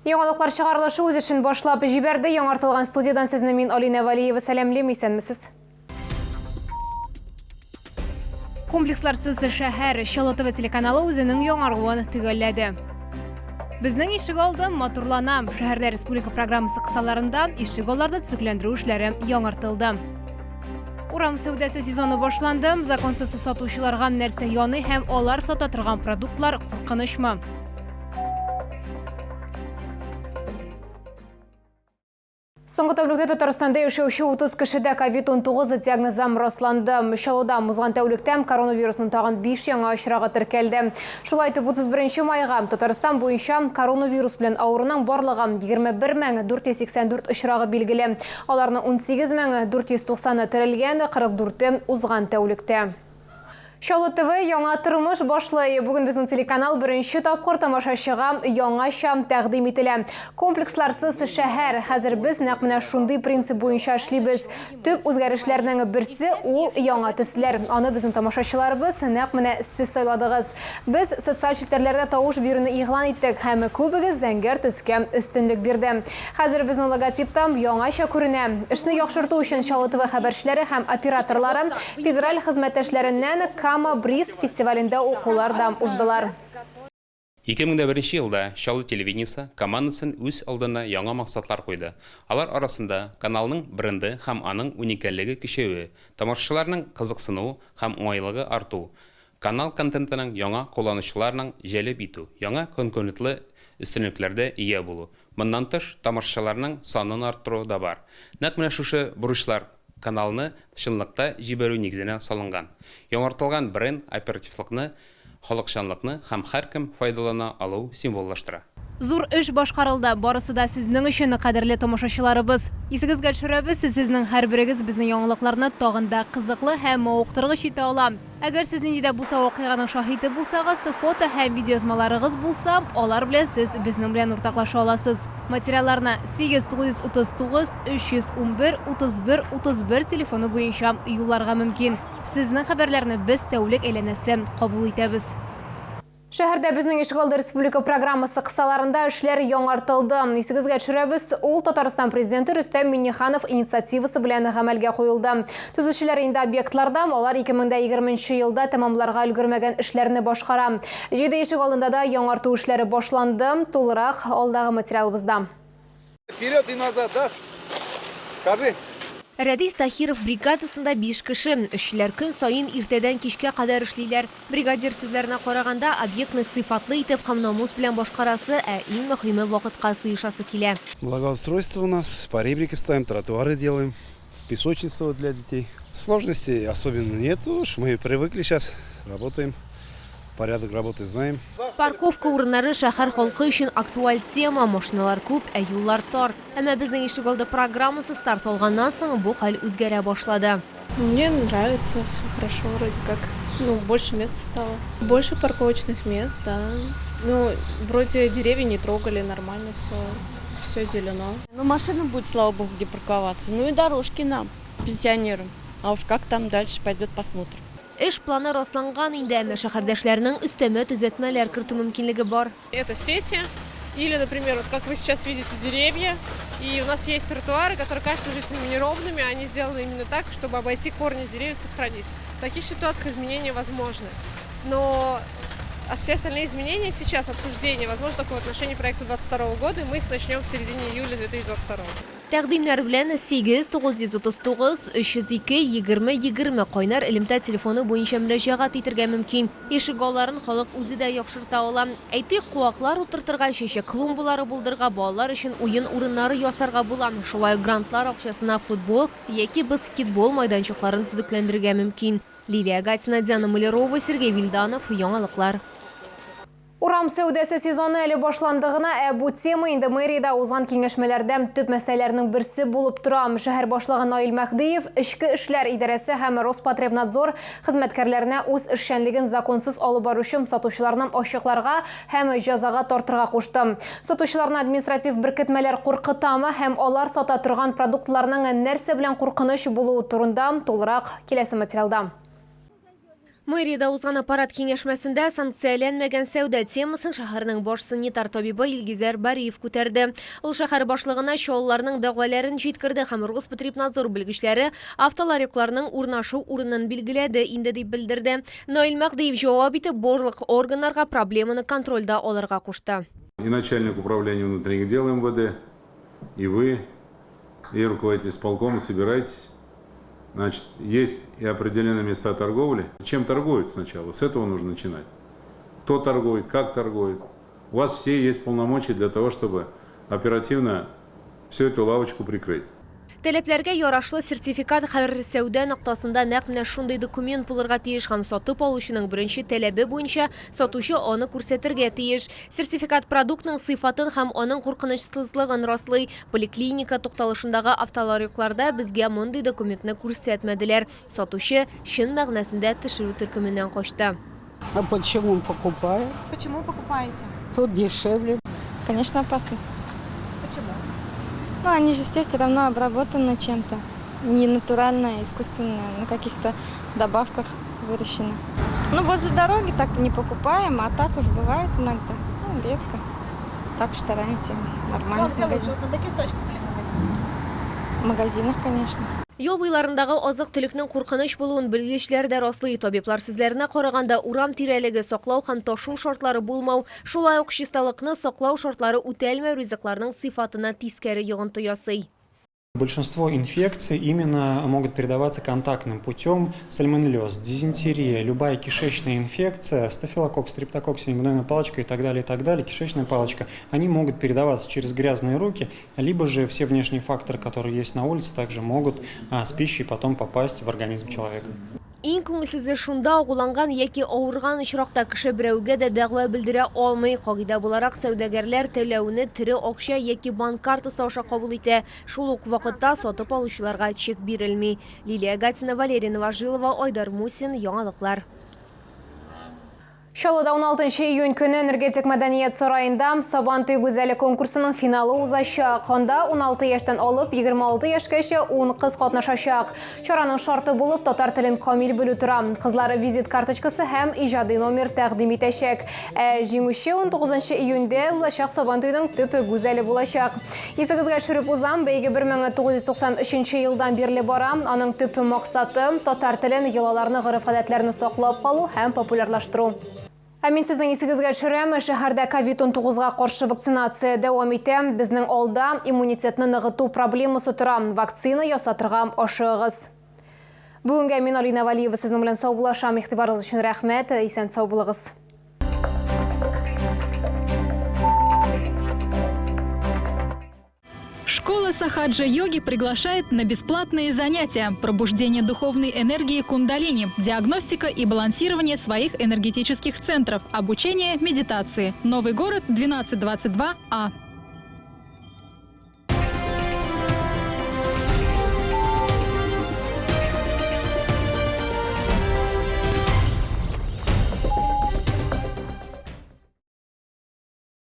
Яңалыклар чыгарылышы үз эшен башлап җибәрде. Яңартылган студиядән сезне мин Алинә Валиева сәламлим. Исәнмесез. Комплексларсыз шәһәр Чаллы ТВ телеканалы үзенең яңаруын төгәлләде. Безнең ишек алды матурлана. Шәһәрдә республика программасы кысаларында ишек алларны төзекләндерү эшләре яңартылды. Урам сәүдәсе сезоны башланды. Законсыз сатучыларга нәрсә яный һәм алар сата торган продуктлар куркынычмы? Соңгы тәүлектә Татарстанда яшәүче 30 кешедә COVID-19 диагнозы расланды. Чаллыда узган тәүлектә коронавирусның тагын 5 яңа очрагы теркәлде. Шулай итеп, 31 майга Татарстан буенча коронавирус белән авыруның барлыгы 21 484 очрагы билгеле. Аларның 18 490-ы терелгән, 44-е узган тәүлектә. Чаллы ТВ яңа тормыш башлый. Бүген безнең телеканал беренче тапкыр тамашачыга яңача тәкъдим ителә. Комплексларсыз шәһәр. Хәзер без нәкъ менә шундый принцип буенча эшлибез. Төп үзгәрешләрнең берсе ул яңа төсләр. Аны безнең тамашачыларыбыз, нәкъ менә сез сайладыгыз. Без социаль челтәрләрдә тавыш бирүне игълан иттек һәм күбегез зәңгәр төскә өстенлек бирде. Хәзер безнең логотип та яңача күренә. Эшне яхшырту өчен Чаллы ТВ хәбәрчеләре һәм операторлары федераль хезмәттәшләреннән Кама Бриз фестивалендә укулар да уздылар. 2001 елда Чаллы телевидениесе командасын үз алдына яңа максатлар куйды. Алар арасында, каналның бренды һәм аның уникальлеге көчәюе, тамашачыларның кызыксынуы һәм уңайлыгы арту, Канал контентының яңа кулланучыларның җәлеп итү, яңа конкурентлы өстенлекләрдә ия булу, моннан тыш, тамашачыларның санын арттыру да бар. Нәкъ менә шушы бурычлар каналны чынлыкта җибәрү нигезенә салынган. Яңартылган бренд оперативлыкны, халыкчанлыкны һәм һәркем файдалана алу символлаштыра. Зур эш башкарылды, барысы да сезнең өчен, кадерле тамашачыларыбыз. Исегезгә төшерәбез, сезнең һәрберегез безнең яңалыкларны тагын да кызыклы һәм мавыктыргыч итә ала. Әгәр сез нинди дә булса вакыйганың шаһиты булсагыз, фото һәм видеоязмаларыгыз булса, алар белән сез безнең белән уртаклаша аласыз. Материалларны 8 939 311 31 31 телефоны буенча юлларга мөмкин. Сезнең хәбәрләрне без тәүлек әйләнәсе кабул итәбез. Шәһәрдә Безнең ишегалды республика программасы кысаларында эшләр яңартылды. Исегезгә төшерәбез, ул Татарстан Президенты Рөстәм Миңнеханов инициативасы белән гамәлгә куелды. Төзүчеләр инде объектларда, алар 2020 нче елда тәмамларга өлгермәгән эшләрне башкара. Җиде ишегалдында да яңарту эшләре башланды. Тулырак алдагы материалыбызда. Вперед и назад, да? Скажи. Рәдис Таһиров бригадасында биш кеше. Эшчеләр көн саен иртәдән кичкә кадәр эшлиләр. Бригадир сүзләренә караганда, объектны сыйфатлы итеп һәм намус белән башкарасы, ә иң мөһиме вакытка сыешасы килә. Благоустройство у нас, поребрики ставим, тротуары делаем, песочница вот для детей. Сложностей особенно нету, уж мы привыкли сейчас, работаем. Порядок работы знаем. Парковка урыннары шәһәр халкы өчен актуаль тема. Машиналар күп, ә юллар тар. Әмма безнең ишегалды программасы старт алганнан соң бу хәл үзгәрә башлады. Мне нравится, все хорошо вроде как. Ну, больше места стало. Больше парковочных мест, да. Ну, вроде деревья не трогали, нормально все, все зелено. Ну, машина будет, слава богу, где парковаться. Ну и дорожки нам, пенсионерам. А уж как там дальше пойдет, посмотрим. Эш планы расланган инде, әмма шәһәрдәшләрнең өстәмә төзәтмәләр кертү мөмкинлеге бар. Это сети или, например, вот как вы сейчас видите, деревья. И у нас есть тротуары, которые кажутся жителям неровными, они сделаны именно так, чтобы обойти корни деревьев, сохранить. В таких ситуациях изменения возможны. Но а все остальные изменения сейчас, обсуждение, возможно, только в отношении проекта 2022 года, и мы их начнем в середине июля 2022. Тәкъдимнәр белән 8 939 302 20 20 кайнар элемтә телефоны буенча мөрәҗәгать итергә мөмкин. Ишегалларын халык үзе дә яхшырта ала. Әйтик, куаклар утыртырга, чәчәк клумбалары булдырырга, балалар өчен уен урыннары ясарга була. Шулай ук грантлар акчасына футбол яки баскетбол майданчыкларын төзекләндерергә мөмкин. Лилия Гатина, Диана Малярова, Сергей Вильданов, Яңалыклар. Урам сәүдәсе сезоны әле башланды гына, ә бу тема инде мэриядә узган киңәшмәләрдә төп мәсьәләләрнең берсе булып тора. Шәһәр башлыгы Наил Мәһдиев Эчке эшләр идарәсе һәм Роспотребнадзор хезмәткәрләренә үз эшчәнлеген законсыз алып баручы сатучыларны ачыкларга һәм җәзага тартырга кушты. Сатучыларны административ беркетмәләр куркытамы һәм алар сата торган продуктларның нәрсә белән куркыныч булуы турында тулырак киләсе материалда. Мэриядә узган аппарат киңәшмәсендә санкцияләнмәгән сәүдә темасын шәһәрнең баш санитар табибы Илгизәр Бариев күтәрде. Ул шәһәр башлыгына чаллыларның дәгъваларын җиткерде һәм Роспотребнадзор белгечләре автоларекларның урнашу урынын билгеләде инде дип белдерде. Наил Мәһдиев җавап итеп барлык органнарга проблеманы контрольдә алырга кушты. И начальник управления внутренних дел МВД, и вы, и руководитель исполкома собирайтесь. Значит, есть и определены места торговли. Чем торгуют сначала? С этого нужно начинать. Кто торгует, как торгует. У вас все есть полномочия для того, чтобы оперативно всю эту лавочку прикрыть. Таләпләргә ярашлы сертификат һәр сәүдә ноктасында нәкъ менә шундый документ булырга тиеш һәм сатып алучының беренче таләбе буенча сатучы аны күрсәтергә тиеш. Сертификат продуктның сыйфатын һәм аның куркынычсызлыгын раслый. Поликлиника тукталышындагы автоларекларда безгә мондый документны күрсәтмәделәр. Сатучы чын мәгънәсендә төшерү төркеменнән качты. А почему покупаю? Почему покупаете? Тут дешевле. Конечно, опасно. Почему? Ну, они же все равно обработаны чем-то. Не натурально, искусственно, на каких-то добавках выращены. Ну, возле дороги так-то не покупаем, а так уж бывает иногда. Ну, редко. Так уж стараемся нормально. Ну, а где лучше? Вот на таких точках или в магазинах? В магазинах, конечно. Юл буйларындагы азык-төлекнең куркыныч булуын белгечләр дә раслый. Табиблар сүзләренә караганда, урам тирәлеге саклау һәм ташу шартлары булмау, шулай ук чисталыкны саклау шартлары үтәлмәү ризыкларның сыйфатына тискәре йогынты ясый. Большинство инфекций именно могут передаваться контактным путем. Сальмонеллез, дизентерия, любая кишечная инфекция, стафилококк, стрептококк, синегнойная палочка и так далее, кишечная палочка, они могут передаваться через грязные руки, либо же все внешние факторы, которые есть на улице, также могут с пищей потом попасть в организм человека. Иң күңелсезе шунда, агуланган яки авырган очракта кеше берәүгә дә дәгъва белдерә алмый. Кагыйдә буларак, сәүдәгәрләр түләүне тере акча яки банк картасы аша кабул итә. Шул ук вакытта сатып алучыларга чек бирелми. Лилия Гатина, Валерия Новожилова, Айдар Мусин, Яңалыклар. Чаллыда 16 июнь көне Энергетик мәдәният сараенда Сабантуй гүзәле конкурсының финалы узачак. Анда 16 яшьтән алып 26 яшькәчә 10 кыз катнашачак. Чараның шарты булып татар телен камил белү тора. Кызлар визит карточкасы һәм иҗади номер тәкъдим итәчәк. Ә җиңүче 19 июньдә узачак Сабантуйның төп гүзәле булачак. Исегезгә төшереп узам, бәйге 1993 елдан бирле бара. Аның төп максаты татар телен, йолаларны, гореф-гадәтләрне саклап калу һәм популярлаштыру. Ә мин сезнең исегезгә төшерәм, шәһәрдә COVID-19-га каршы вакцинация дәвам итә. Безнең алда иммунитетны ныгыту проблемасы тора. Вакцина ясатырга ашыгыгыз. Бүгенгә мин Алина Валиева сезнең белән саубуллашам. Игътибарыгыз өчен рәхмәт. Исән сау булыгыз. Школа сахаджа-йоги приглашает на бесплатные занятия. Пробуждение духовной энергии кундалини, диагностика и балансирование своих энергетических центров, обучение медитации. Новый город, 1222А.